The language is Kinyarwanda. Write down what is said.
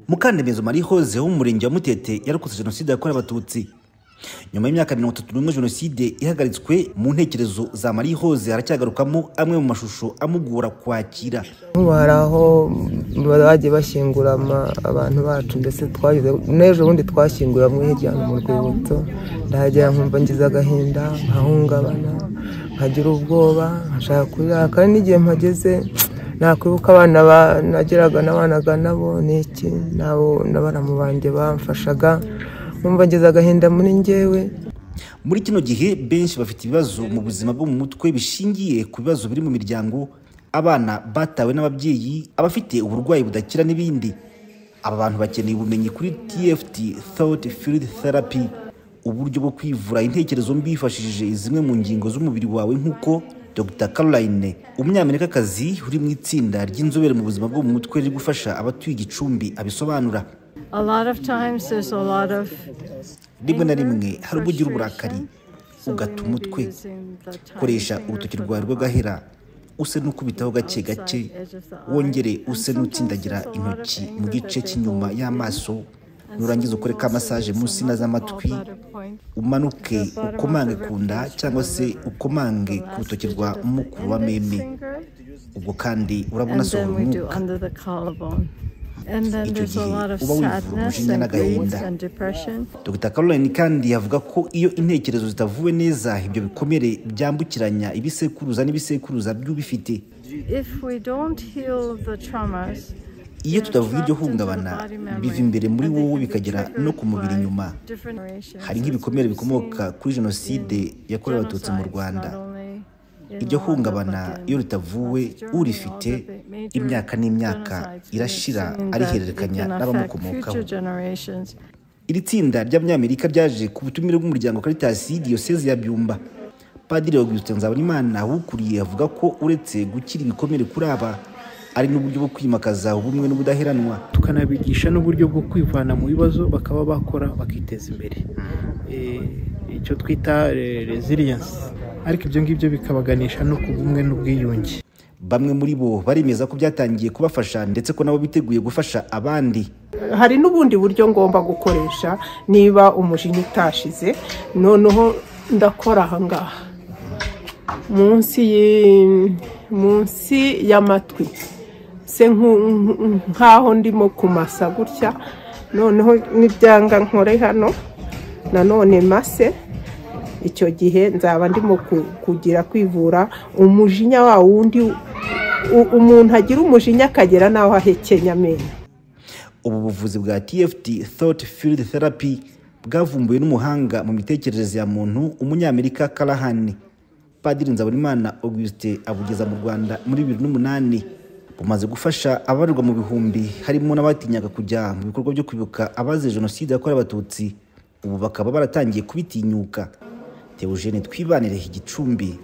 Mukandemezo Marie Rose wo mu murenge wa Mutete yarokotse Jenoside yakorewe Abatutsi. Nyuma y'imyaka 31 Jenoside ihagaritswe, mu ntekerezo za Marie Rose haracyagarukamo amwe mu mashusho amugora kwakira. Nk'ubu hari aho bagiye bashyingura abantu bacu, ndetse twageze n'ejo bundi twashyinguye bamwe hirya mu rwibutso. Ndahagera nkumva ngize agahinda, nkahungabana, nkagira ubwoba, nkashaka kurira. Kandi n'igihe mpageze nakwibuka abana nageraga nabanaga nabo n'iki nabo n'abaramu banjye bamfashaga, nkumva ngize agahinda muri njyewe. Muri kino gihe benshi bafite ibibazo mu buzima bwo mu mutwe bishingiye ku bibazo biri mu miryango, abana batawe n'ababyeyi, abafite uburwayi budakira n'ibindi. Aba bantu bakeneye ubumenyi kuri TFT, Thought Field Therapy, uburyo bwo kwivura intekerezo mbi hifashishije zimwe mu ngingo z'umubiri wawe, nk'uko Dr Caroline, umunyamerikakazi uri mu itsinda ry'inzobere mu buzima bwo mu mutwe riri gufasha abatuye Gicumbi, abisobanura. A lot of times there's a lot of Rimwe na rimwe hari ubwo ugira uburakari ugata umutwe. Koresha urutoki rwawe rw'agahera, use n'ukubitaho gake gake, wongere use n'utsindagira intoki mu gice cy'inyuma y'amaso. Nurangiza ukore ka massage munsi z'amatwi, umanuke ukomange ku nda cyangwa se ukomange ku rutoki rwa mukuru wa meme. Ubwo kandi urabona and asohora then we do umwuka. under the collarbone. And then Icyo there's a gihe lot of uba wivura sadness umujinya and grief n'agahinda. and depression. Dr Caroline kandi avuga ko iyo intekerezo zitavuwe neza, ibyo bikomere byambukiranya ibisekuruza n'ibisekuruza by'ubifite. If we don't heal the traumas, Iyo tutavuye iryo hungabana, biva imbere muri wowe bikagera no ku mubiri inyuma. Hari nk'ibikomere bikomoka kuri Jenoside yakorewe Abatutsi mu Rwanda. Iryo hungabana iyo ritavuwe, urifite imyaka n'imyaka irashira arihererekanya n'abamukomokaho. Iri tsinda ry'Abanyamerika ryaje ku butumire bw'umuryango Caritas Diyoseze ya Byumba. Padiri Augustin Nzabonimana awukuriye avuga ko uretse gukira ibikomere kuri aba, ari n'uburyo bwo kwimakaza ubumwe n'ubudaheranwa. Tukanabigisha n'uburyo bwo kwivana mu bibazo, bakaba bakora bakiteza imbere, icyo twita resilience, ariko ibyo ngibyo bikabaganisha no ku bumwe n'ubwiyunge. Bamwe muri bo baremeza ko byatangiye kubafasha, ndetse ko nabo biteguye gufasha abandi. Hari n'ubundi buryo ngomba gukoresha niba umujinya utashize. Noneho ndakora aha ngaha munsi y'amatwi, se nk'aho ndimo kumasa gutya. Noneho nibyanga nkore hano nanone mase. Icyo gihe nzaba ndimo kugira kwivura umujinya wa wundi umuntu agira umujinya akagera n'aho ahekenya amenyo. Ubu buvuzi bwa TFT, Thought Field Therapy, bwavumbuwe n'umuhanga mu mitekerereze ya muntu, umunyamerika Callahan. Padiri Nzabonimana Augustin abugeza mu Rwanda muri 2008. Bumaze gufasha abarirwa mu bihumbi, harimo n'abatinyaga kujya mu bikorwa byo kwibuka abazize Jenoside yakorewe Abatutsi, ubu bakaba baratangiye kubitinyuka. Theogene Twibanire, Gicumbi.